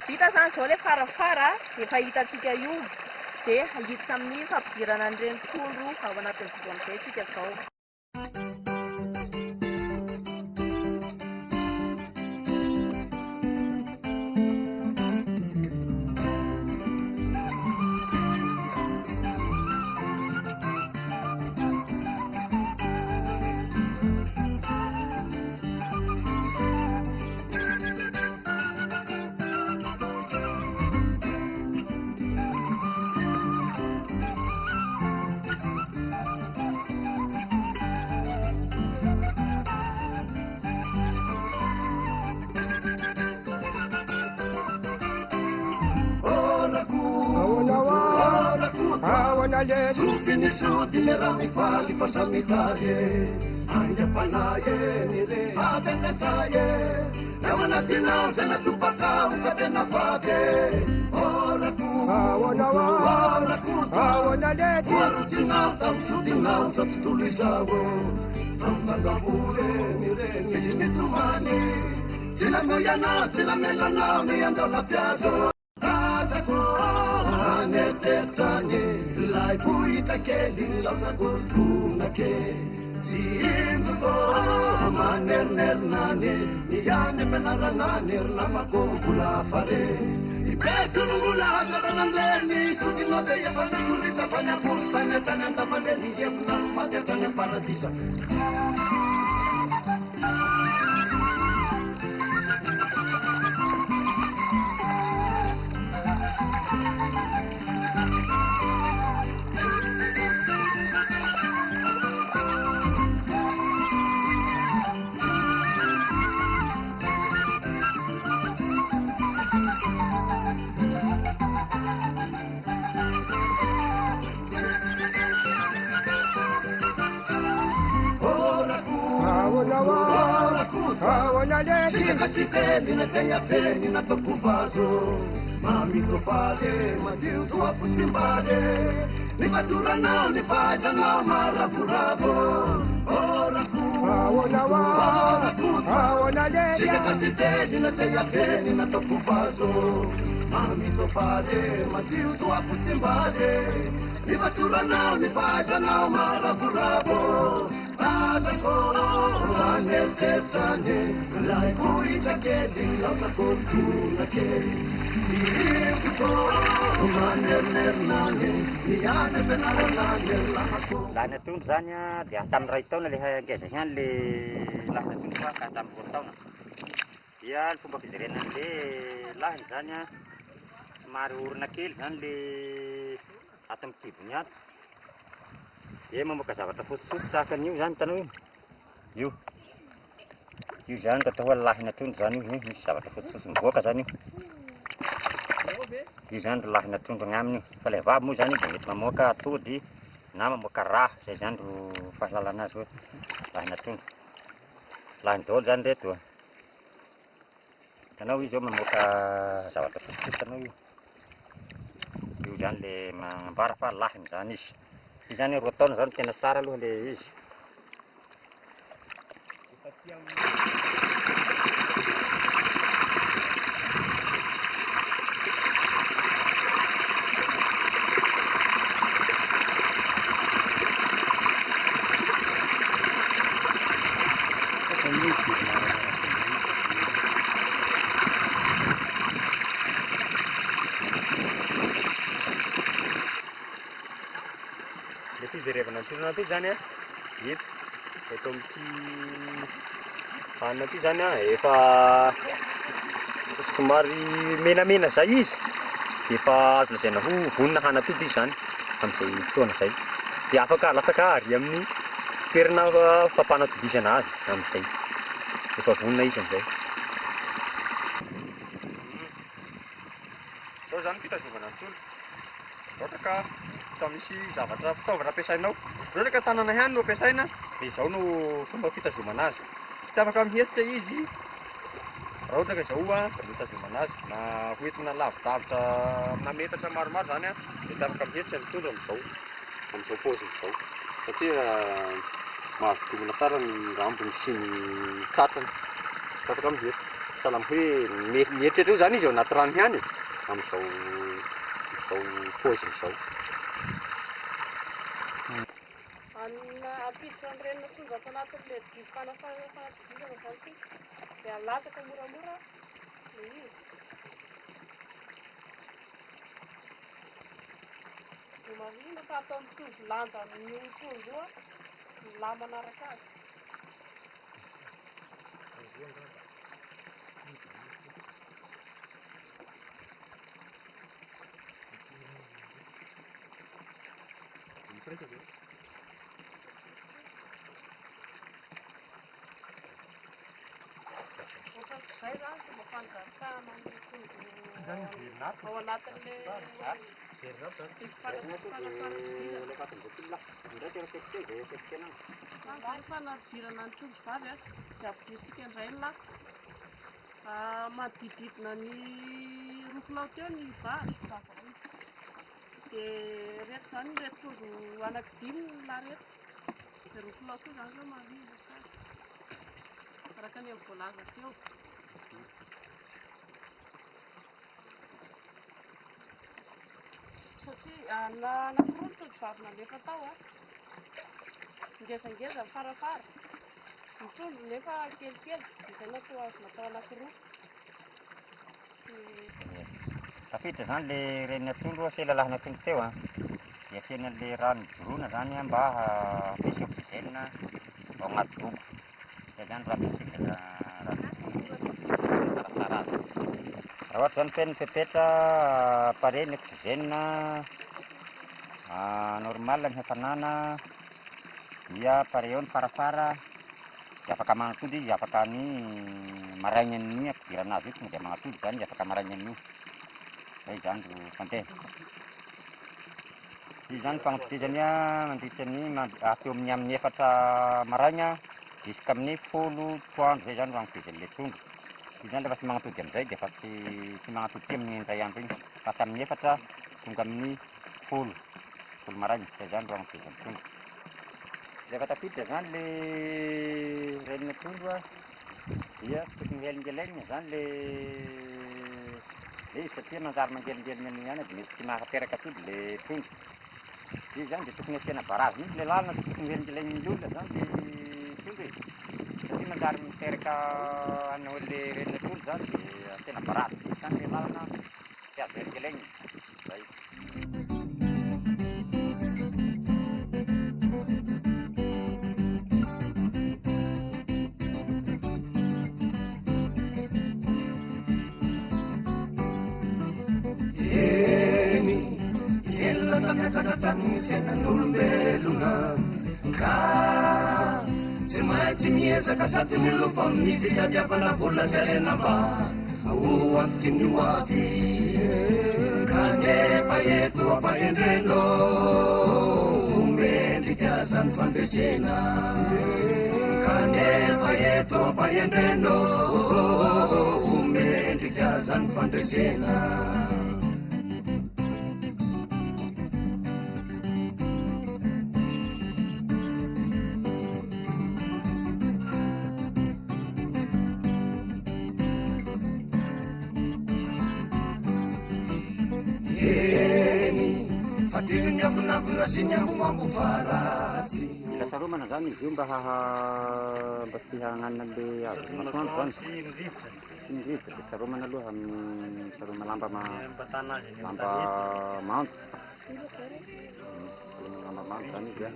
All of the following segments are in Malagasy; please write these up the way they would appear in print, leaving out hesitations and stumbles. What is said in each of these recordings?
Vita zany zao le farafara efa hitantsika io dia hiditra amin'ny fampidirana an'ireny trondro ao anatin'ny dobo amin'izay tsika zao. Lahy trondro zany a dia tamin'ny iray taona le ngeza ihany le lahina trondro fa ka tamin'ny roa taona. Dia ny fomba fijerena an'le lahiny zany a somary orona kely zany le ato amin'ny kibony ato. Dia mamoaka zavatra fotsifotsy tahaka an'io zany hitanao io. Io. Io zany raha atao hoe lahina trondro zany io, misy zavatra fotsifotsy mivoaka zany io. Io zany ro lahina trondro agnaminy io. Fa ilay vavy moa zany dia mety mamoaka atody na mamoaka rà, zay zany ro fahalalana azy hoe lahina trondro. Lahiny daholo zany reto. Hitanao izy eo mamoaka zavatra fotsifotsy hitanao io. Io zany le magnambara fa lahiny zany izy. Io zany roa taona zany tena tsara aloha le izy. Le fijerevana ny toerana ty zany a, eto, eto amin'ity hanina ty zany a, efa somary menamena zay izy, de efa azo lazaina ho vonona hanatody izy zany amin'izay fotoana zay, de afaka alatsaka ary amin'ny toerana fampanatodizana azy amin'izay, efa vonona izy amin'izay. Zao zany fitazomana ny trondro. Raha ohatra ka tsy misy zavatra fitaovana ampiasainao, raha ohatra ka tanana ihany no ampiasaina dia izao no fomba fitazomana azy. Tsy afaka mihetsika izy raha ohatra ka izao no itazomana azy na hoentina lavidavitra amina metatra maromaro zany dia tsy afaka mihetsika ny trondro amin'izao amin'izao paoziny izao. Satria mahazo domina tsara ny rambony sy ny tratrany. Tsy afaka mihetsika. Sahala amin'ny hoe mieritreritra eo izany izy ao anaty rano ihany e, amin'izao izao paoziny izao. Hampiditra ny renina trondro ato anatin'ilay dobo fanatodizana izany tsika dia alatsaka moramora ilay izy. Dia marihina fa atao mitovy lanja amin'io trondro io ny lahy manaraka azy. Ohatran'izay izany fomba fandratsahana ny trondro ao anatin'ilay biby fanaparan-tsidizana. Izany izany fanadiranana ny trondro vavy dia ampidirintsika indray ny lahy. Manodidididina ny roa kilao teo ny vavy. Dia ireto izany ireto trondro anankidimy ny lahy ireto. Dia roa kilao koa izany izao marihina tsara. Araka ny efa voalaza teo. Satria anankiroa ny trondro vavy nalefa tao a. Ngezangeza ny farafara. Ny trondro nefa kelikely. Dia izay natao azo natao anankiroa. Dia Tafiditra izany le reniny atondro asela lahiny atondro teo a. Dia asiana an'le rano dorona zany a mba hampisy oxygène ao agnaty dobo. Zay zany rano oxygène rano tsaratsara azy. Raha ohatra zany feno ny fepetra pare ny oxygène, normal ny hafanana dia pare eo ny farafara dia afaka magnatody izy afaka ny marainan'ny ampidirana azy io tonga dia magnatody zany izy afaka marainan'io. Zay zany ro fandeha. Izy zany fagnatodizany mandritra ny teo amin'ny amin'ny efatra maraina jusqu'amin'ny 10 atoandro zay zany ro agnatodizan'ilay trondro. Izy zany rehefa tsy magnatody amin'izay dia efa tsy tsy magnatody ty amin'ny indray andro iny fa hatramin'ny efatra tonga amin'ny 10, 10 maraina zay zany ro agnatodizan'ny trondro. Rehefa tafiditra zany le renina trondro dia tsy tokony helingelenina zany le le izy satria manjary mangelingelina an'io ihany dia mety tsy mahateraka atody le trondro. Izy zany dia tokony asiana barazy mihitsy le lalana, tsy tokony helingelen'ny olona zany le trondro e. Satria manjary miteraka an'le renina trondro zany dia asiana barazy mihitsy zany le lalana tsy azo helingelenina. Zay. Eny, eny lasa miakatra hatrany ny fiainan'olombelona ka tsy maintsy miezaka sady milofo amin'ny fitadiavana vola sy harena mba ho antoky ny ho avy. Kanefa eto ampahendrenao mendrika zany fandresena. Kanefa eto ampahendrenao mendrika zany fandresena. Eny, fadio ny avonavona sy ny ambomambo faratsy. Mila saromana zany izy io mba haha mba tsy hagnanina le azo masoandro zany. Sy ny rivotra. Sy ny rivotra dia saromana aloha amin'ny saroma lamba ma Mba azy eny lamba mando. Lamba mando zany izy a.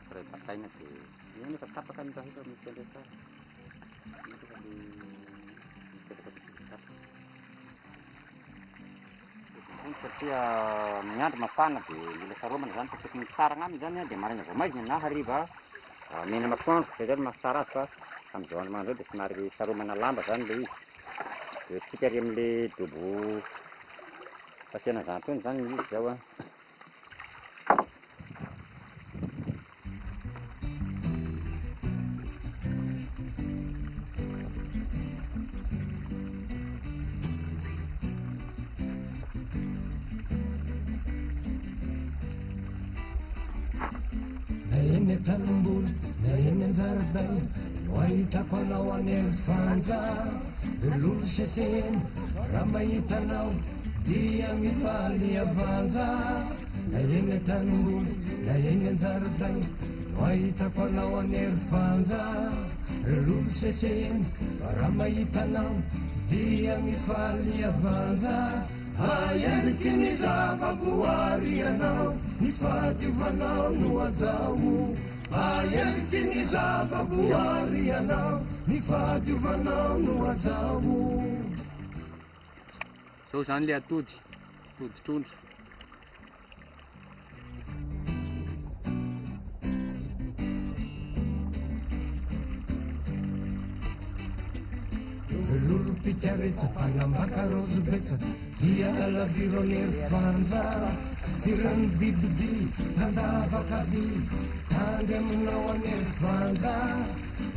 Ray bataina dia io nefa tapaka ny raha io fa misy an'ilay tsara. Nefa le mipetraka tapaka. Satria ny andro mafana dia mila saromana zany fa tokony tsara agnaminy zany dia maraina vao maizina na hariva mena masoandro zay zany mahatsara azy fa amin'izao andro mahandro zao dia somary saromana lamba zany le izy. Dia tsika ary amin'le dobo fasiana zany zany izy zao a. eny an-tanimboly na eny an-jaridaina no ahitako anao any ry Fanja. Ry lolo sesehena raha mahita anao dia mifaly avanja. Na eny an-tanimboly na eny an-jaridaina no ahitako anao any ry Fanja. Ry lolo sesehena raha mahita anao dia mifaly avanja. Aheriky ny zavaboary ianao, ny fahadiovanao no hajao. Aheriky ny zavaboary ianao, ny fahadiovanao no hajao. Zao zany le atody, atody trondro. Lolom-pikaretsa, mpanambaka raozy betsaka, dia alaviro anery fanja. Firan'ny bibidia, mpandavaka vy, tandry aminao anery fanja.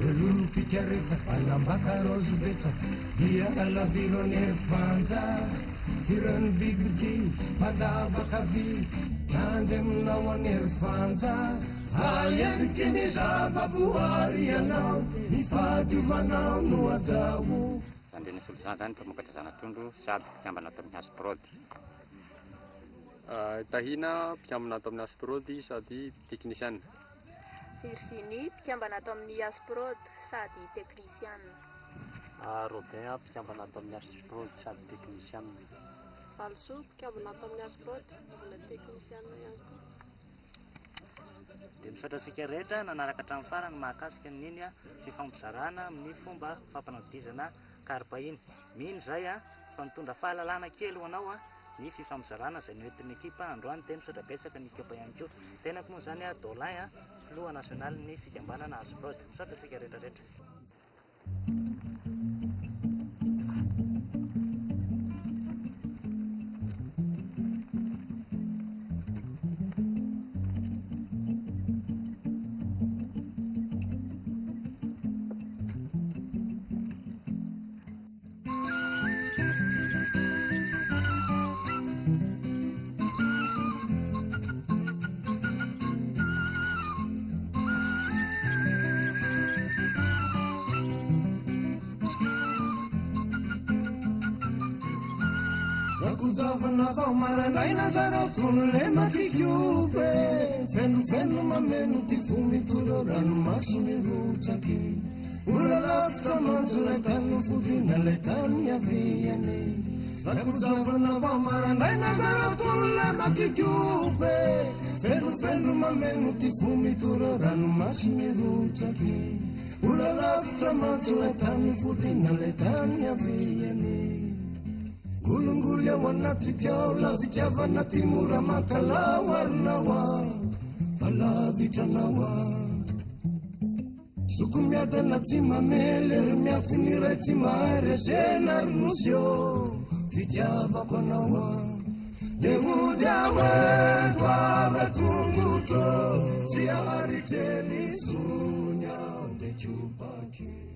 Lolom-pikaretsa, mpanambaka raozy betsaka, dia alaviro anery fanja. Firan'ny bibidia, mpandavaka vy, tandry aminao anery fanja. Aheniky ny zavaboary ianao, ny fahadiovanao no hajao. Randrianasolo Jean zany mpamokatra zana-trondro sady mpikambana ato amin'ny Hasprod. Tahina, mpikambana ato amin'ny Hasprod sady teknisiana. Virginie, mpikambana ato amin'ny Hasprod sady teknisiana. Rodin, mpikambana ato amin'ny Hasprod sady teknisiana. Valisoa, mpikambana ato amin'ny Hasprod, mbola teknisiana ihany koa. Dia misaotra antsika rehetra nanaraka hatramin'ny farany mahakasika an'iny fifampizarana amin'ny fomba fampanodizana karpa iny. Mino izahay fa nitondra fahalalana kely ho anao ny fifampizarana izay noentin'ny ekipa androany. Dia misaotra betsaka ny ekipa ihany koa. Tenako moa izany Dolin, filoha nasionalin'ny fikambanana Asprod. Misaotra antsika rehetra rehetra. Rakojavana vao marandraina zareo tony le makikobe fenofeno mameno ty fo mitoreo ranomaso mirotsaky olona lavitra mantsy lay tany nofodina lay tany niaviany Rakojavana vao marandraina zareo tony le makikobe fenofeno mameno ty fo mitoreo ranomaso mirotsaky olona lavitra mantsy lay tany nofodina lay tany niaviany Golongoly ao anaty ao lavitiavana ty mora mankalao arinao a fa lavitra anao a Zoko miadana tsy mamely ry miafy ny ray tsy mahay resena ry nosy ô fitiavako anao a De mody aho eto avy tongotro tsy aritry ny sony aho de kopaky.